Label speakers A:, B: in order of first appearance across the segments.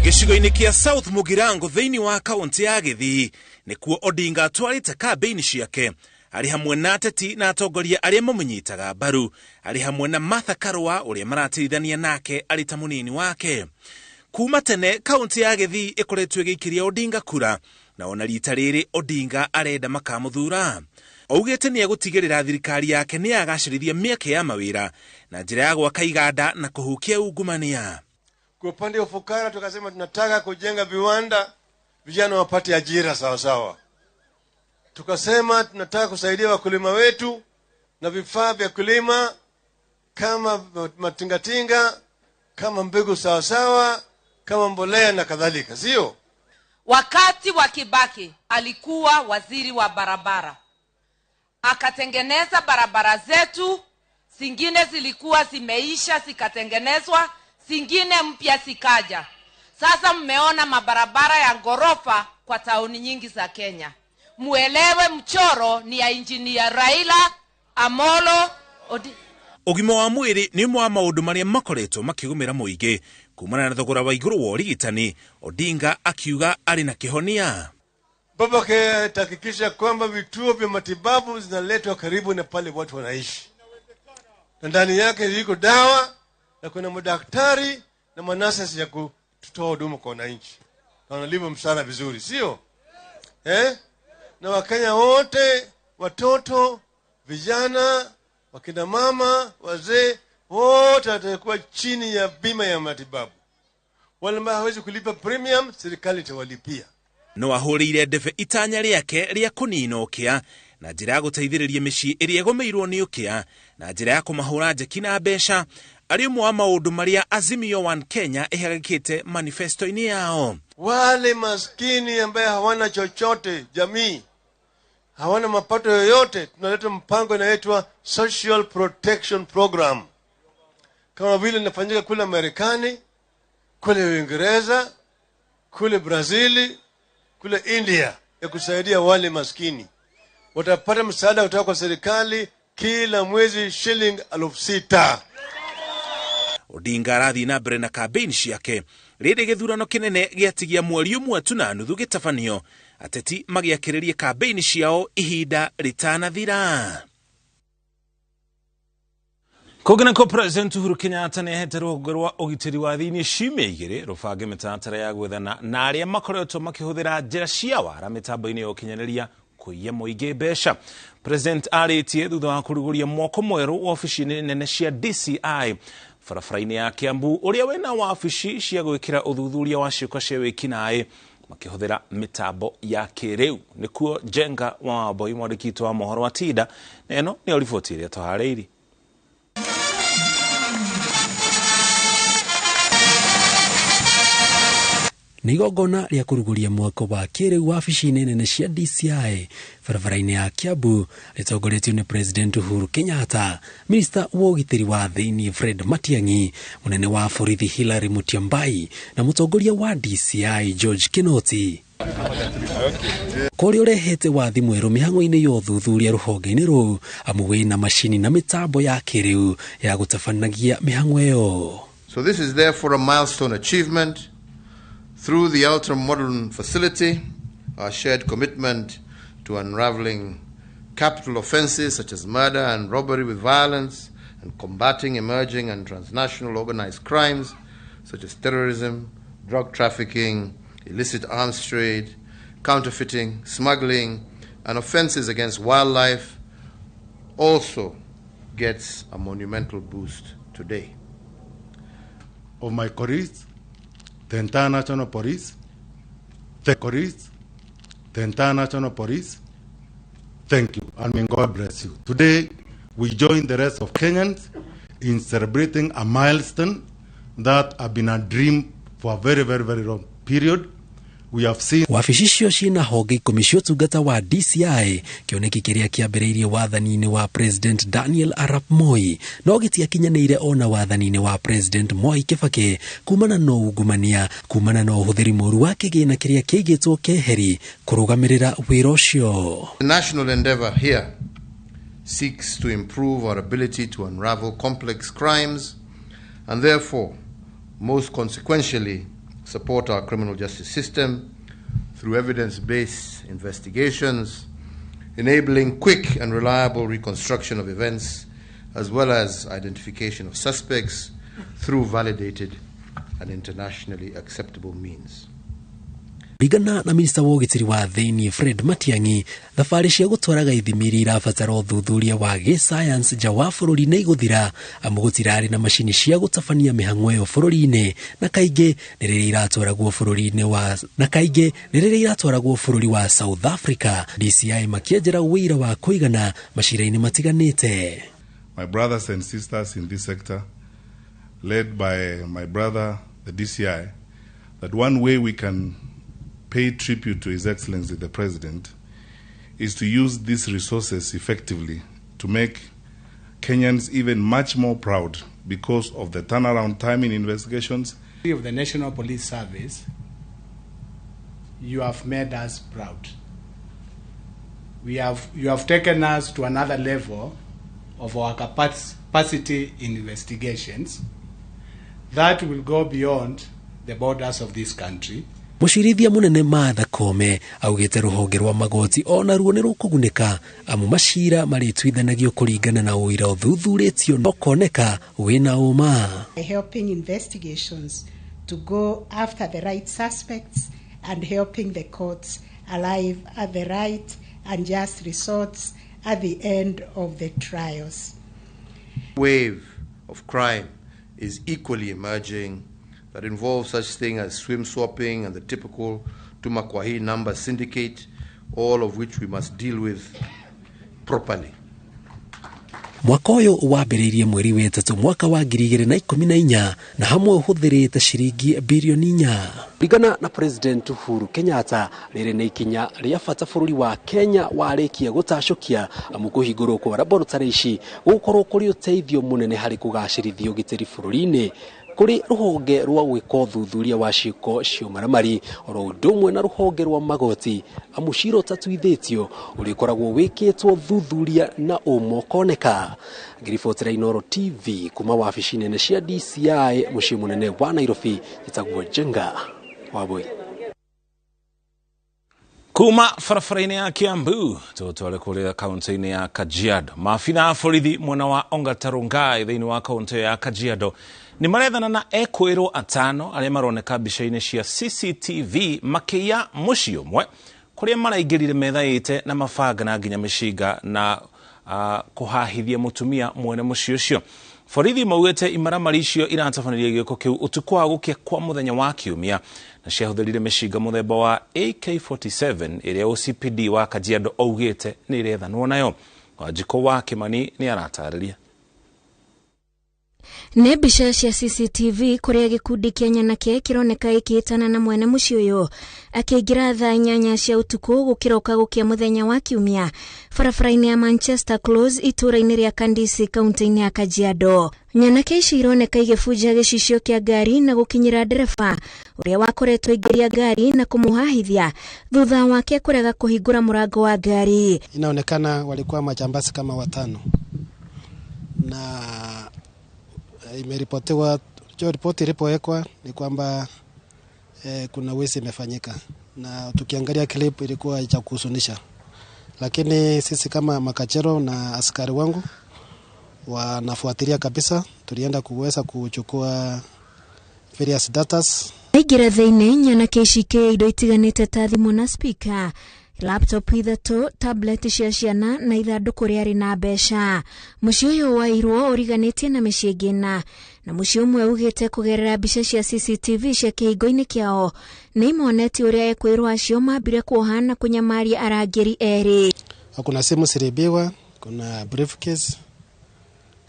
A: Gĩcigo-inĩ kĩa South Mugirango thĩinĩ wa kaunti ya Gĩthii nĩkuo Odinga atwarĩte kambĩini ciake arĩ hamwe na ateti na atongoria arĩa mamũnyitaga mbaru, arĩ hamwe na Martha Karua ũrĩa maratirithania nake arĩ ta mũnini wake. Kuma tene kaunti ya Gĩthii ĩkoretwo ĩgĩikĩria Odinga kura, na ona rita rĩrĩ Odinga arenda makamũthura. Augĩte nĩ egũtigĩrĩra thirikari yake nĩ yagacĩrithia mĩeke ya mawĩra na njĩra ya gwaka iganda na kũhukia ungumania.
B: Kwa upande wa fukara tukasema tunataka kujenga viwanda, vijana wapate ajira sawa sawa. Tukasema tunataka kusaidia wakulima wetu na vifaa vya kulima kama matingatinga, kama mbegu sawa sawa, kama mbolea na kadhalika, sio?
C: Wakati wa Kibaki alikuwa waziri wa barabara, akatengeneza barabara zetu, zingine zilikuwa zimeisha zikatengenezwa, zingine mpya zikaja. Sasa mmeona mabarabara ya ghorofa kwa tauni nyingi za Kenya. Muelewe mchoro ni ya Engineer Raila Amolo Odinga.
A: Ũgima wa mwĩrĩ nĩ ũmwe wa maũndũ marĩa makoretwo makĩgũmĩra mũingĩ kumana na thogora wa igũrũ wa ũrigitani. Odinga akiuga arĩ na kĩhonia.
B: Baba atahakikisha kwamba vituo vya matibabu zinaletwa karibu na pale watu wanaishi, na ndani yake iko dawa na kuna madaktari na manasasi ya kutoa huduma kwa wananchi, na wanalipa mshahara vizuri, sio? Na Wakenya wote, watoto, vijana, wakina mama, wazee, wote watakuwa chini ya bima ya matibabu. Wale ambao hawezi kulipa premium, serikali itawalipia.
A: No ahũrĩire ndebe itanya rĩake rĩa kũnina ũkĩa na njĩra ya gũteithĩrĩria mĩciĩ ĩrĩa ĩgũmĩirwo nĩ ũkĩa na njĩra ya kũmahũra njeki na mbeca, arĩ ũmwe wa maũndũ marĩa Azimio One Kenya ĩhagĩkĩte manifesto-inĩ yao.
B: Wale maskini ambaye hawana chochote, jamii hawana mapato yoyote, tunaleta mpango inaitwa Social Protection Program, kama vile inafanyika kule Marekani, kule Uingereza, kule Brazili, kule India, ya kusaidia wale maskini. Watapata msaada kutoka kwa serikali kila mwezi shilingi 6,000.
A: Odinga arathiĩ na mbere na campaign ciake rĩrĩ gĩthurano kĩnene gĩatigia mweri ũmwe tu na nuthu gĩtabanio, ateti magĩakĩrĩrie campaign ciao ihinda rĩtanathira. Kũngĩ nako President Uhuru Kenyatta nĩ ahete rũhonge rwa ũgitĩri wa thĩinĩ ciumia igĩrĩ rũbange mĩtaratara ya gwethana na arĩa makoretwo makĩhũthĩra njĩra cia wara mĩtambo-inĩ ya ũkinyanĩria kũiya mũingĩ mbeca. President arĩtie thutha wa kũrugũria mwako mwerũ wabici-inĩ nene cia DCI barabara-inĩ ya Kiambu, ũrĩa wĩna wabici cia gwĩkĩra ũthuthuria wa ciĩko cia wĩkinaĩ makĩhũthĩra mĩtambo ya kĩrĩu. Nĩkuo Njenga wa Wambui, mwandĩki witũ wa mohoro wa Tinda, na ĩno nĩyo riboti ĩrĩa tũharĩirie.
D: Nĩ igongona rĩa kũrugũria mwako wa kĩrĩu wabici-inĩ nene cia DCI barabara-inĩ ya Kiambu rĩtongoretio nĩ President Uhuru Kenyatta, Minista wa ũgitĩri wa thĩinĩ Fred Matiang'i, mũnene wa borithi Hilary Mutyambai na mũtongoria wa DCI George Kinoti. Kũrĩa ũrehete wathi mwerũ mĩhang'o-inĩ ya ũthuthuria rũhonge-inĩ rũu, amu wĩna macini na mĩtambo ya kĩrĩu ya gũtabanagia mĩhang'o ĩyo.
E: So this is therefore a milestone achievement. Through the ultra-modern facility, our shared commitment to unraveling capital offenses such as murder and robbery with violence and combating emerging and transnational organized crimes such as terrorism, drug trafficking, illicit arms trade, counterfeiting, smuggling, and offenses against wildlife also gets a monumental boost today.
F: Of my colleagues, the entire national police, the colleagues, the entire national police, thank you, and may God bless you. Today, we join the rest of Kenyans in celebrating a milestone that has been a dream for a very, very, very long period. We have seen
D: Wabici icio ciĩna honge ikũmi cia ũtungata wa DCI, kĩoneki kĩrĩa kĩambĩrĩirie wathani-inĩ wa President Daniel Arap Moi no gĩtiakinyanĩire ona wathani-inĩ wa President Mwai Kibaki kumana na ungumania, kumana na ũhũthĩri mũru wa kĩgĩna kĩrĩa kĩigĩtwo keheri kũrũgamĩrĩra wĩra ũcio.
E: The national endeavor here seeks to improve our ability to unravel complex crimes and therefore, most consequentially, support our criminal justice system through evidence-based investigations, enabling quick and reliable reconstruction of events, as well as identification of suspects through validated and internationally acceptable means.
D: Kũringana na minista wa ũgitĩri wa thĩinĩ Fred Matiang'i, thabarĩ cia gũtwaraga ithimi iria irabatara ũthuthuria wa gĩsayansi nja wa bũrũri nĩ igũthira, amu gũtirarĩ na macini cia gũtabania mĩhang'o ĩyo bũrũri-inĩ, na kaingĩ nĩ rĩrĩa iratwaragwo bũrũri-inĩ wa na kaingĩ nĩ rĩrĩa iratwaragwo bũrũri wa South Africa. DCI makĩenjera ũira wa kũigana macira-inĩ matiganĩte.
G: My brothers and sisters in this sector, led by my brother, the DCI, that one way we can pay tribute to His Excellency the President is to use these resources effectively to make Kenyans even much more proud because of the turnaround time in investigations.
H: Of the National Police Service, you have made us proud. You have taken us to another level of our capacity in investigations that will go beyond the borders of this country.
D: Mũcirithia mũnene Martha Koome augĩte rũhonge rwa magoti ona ruo nĩ rũkũgunĩka, amu macira marĩtuithanagio kũringana na ũira ũthuthurĩtio na ũkoneka wĩna ũma.
I: Helping investigations to go after the right suspects and helping the courts arrive at the right and just results at the end of the trials.
E: Wave of crime is equally emerging that involves such things as swim swapping and the typical Tumakwahi number syndicate, all of which we must deal with properly.
D: Mwaka ũyũ wambĩrĩirie mweri wa ĩtatũ mwaka wa 2014 na hamwe ũhũthĩrĩte ciringi birioni 4. Kũringana na President Uhuru Kenyatta, rĩrĩ nĩ ikinya rĩa bata bũrũri wa Kenya warĩkia gũtacũkia, amu kũhingũrwo kwa laboratory ici gũgũkorwo kũrĩ ũteithio mũnene harĩ kũgacĩrithia ũgitĩri bũrũri-inĩ, kũrĩ rũhonge rwa gwĩka ũthuthuria wa ciĩko cia ũmaramari oro ũndũ ũmwe na rũhonge rwa magoti, amu cira ũtatuithĩtio ũrĩkoragwo wĩkĩtwo thuthuria na ũma ũkoneka. Ngĩribotera Inooro TV kuma wabici nene cia DCI mũciĩ mũnene wa Nairobi, njĩtagwo Njenga Wambui.
A: Kuma barabara-inĩ ya Kiambu tũtware kũrĩa kaunti-inĩ ya Kajiado. Maabitha a borithi mwena wa Ongata Rongai thĩinĩ wa kaunti ya Kajiado nĩ marethana na ekwĩrwo atano arĩa maroneka mbica-inĩ cia CCTV makĩiya mũciĩ ũmwe kũrĩa maraingĩrire methaĩte na mabanga na nginya mĩcinga na kũhahithia mũtumia mwene mũciĩ ũcio. Borithi maugĩte imaramari icio iratabanirie gĩko kĩu ũtukũ wa gũkĩa kwa mũthenya wa kiumia na ciahũthĩrire mĩcinga mũthemba wa AK-47 ĩrĩa OCPD wa Kajiado augĩte nĩ ĩrethanwo nayo. Wanjikũ wa Kimani nĩ aratarĩria.
J: Nĩ mbica cia CCTV kũrĩa gĩkundi kĩa nyanake kĩroneka gĩkĩhĩtana na mwene mũciĩ ũyũ akĩingĩra thaa 8 cia ũtukũ gũkĩroka gũkĩa mũthenya wa kiumia barabara-inĩ ya Manchester Close itũũra-inĩ rĩa Kandisi kaunti-inĩ ya Kajiado. Nyanake ici ironeka igĩbunja gĩcicio kĩa ngari na gũkinyĩra ndereba ũrĩa wakoretwo aingĩria ngari na kũmũhahithia thutha wake kũrega kũhingũra mũrango wa ngari.
K: Inaonekana walikuwa majambazi kama watano na imeripotiwa, ripoti ilipowekwa ni kwamba kuna wizi imefanyika, na tukiangalia clip ilikuwa cha kuhuzunisha, lakini sisi kama makachero na askari wangu wanafuatilia kabisa. Tulienda kuweza kuchukua various datas.
J: Aingĩra thĩinĩ nyanake ici ikĩoya indo itiganĩte ta thimũ na speaker, laptop ithatũ, tablet cia ciana na ithandũkũ rĩarĩ na mbeca. Mũciĩ ũyũ wairwo ũriganĩtie na mĩciĩ ĩngĩ ĩna, na mũciĩ ũmwe ugĩte kũgerera mbica cia CCTV cia kĩhingo-inĩ kĩao nĩ imonetie ũrĩa ekwĩrwo acio mambire kuoha na kũnyamaria arangĩri erĩ.
K: Kuna simu ziliibiwa, kuna briefcase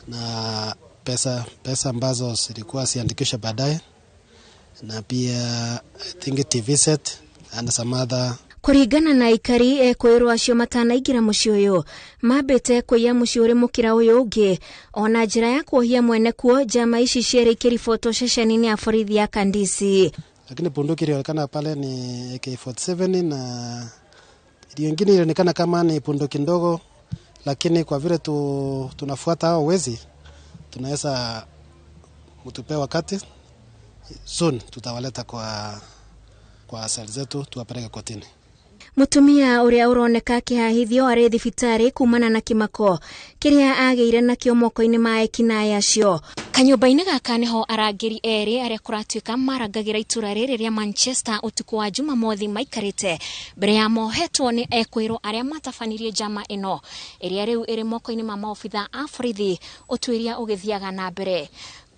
K: na pesa ambazo zilikuwa ziandikishwe baadaye, na pia I think TV set and some other.
J: Kũringana na aikari ekwĩrwo acio matanaingĩra mũciĩ ũyũ mambĩte kũiya mũciĩ ũrĩ mũkĩra ũyũ ũngĩ ona njĩra ya kuohia mwene kuo. Njama ici cierĩ ikĩribotwo ceceni-inĩ ya borithi ya Kandisi.
K: Lakini bunduki ilionekana pale ni AK-47 na ile nyingine ilionekana kama ni bunduki ndogo, lakini kwa vile tunafuata hao wezi tunaweza mtupe wakati Soon tutawaleta kwa sel zetu tuwapeleke kotini.
J: Mutumia uria uroneka akihahithio ari thibitari kumana na kimako kiria ageire nakio moko-ini ma ekinaĩ acio. Kanyũmba-inĩ gaka niho arangĩri erĩ arĩa kũratuĩka marangagĩra itũra rĩrĩ rĩa Manchester ũtukũ wa Jumamothi maikarĩte mbere ya mohetwo nĩ ekwĩrwo arĩa matabanirie njama ĩno ĩrĩa rĩu ĩrĩ moko-inĩ ma maobitha a borithi ũtuĩria ũgĩthiaga na mbere.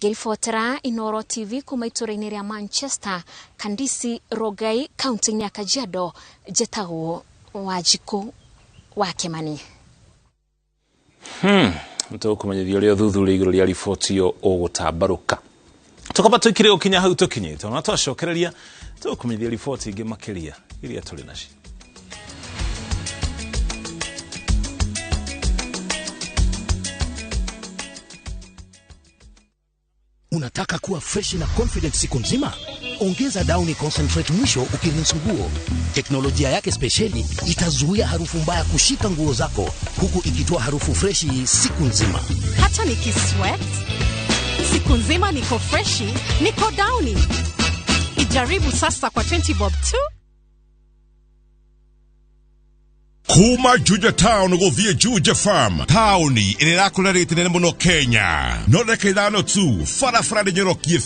J: Ngĩribotera Inooro TV kuma itũra-inĩ rĩa Manchester, Kandisi Rongai, kaunti-inĩ ya Kajiado, njĩtagwo Wanjikũ wa Kĩmani.
A: Tũkũmenyithia ũrĩa ũthuthuria igũrũ rĩa riboti ĩyo ũgũtambarũka. Tũkamba tũikire gũkinya hau tũkinyĩte, ona twacokereria tũkũmenyithia riboti ingĩ makĩria iria tũrĩ nacio.
L: Unataka kuwa fresh na confident siku nzima? Ongeza Downy Concentrate mwisho ukirinse nguo. Teknolojia yake spesheli itazuia harufu mbaya kushika nguo zako huku ikitoa harufu freshi siku nzima.
M: Hata nikisweat siku nzima niko freshi, niko Downy. Ijaribu sasa kwa 20 bob tu.
N: Kuma Juja Town gũthiĩ Juja Farm, taũni ĩrĩa ĩrakũra rĩti nene mũno Kenya. No ndagĩka 5 tu, barabara nĩ nyorokie.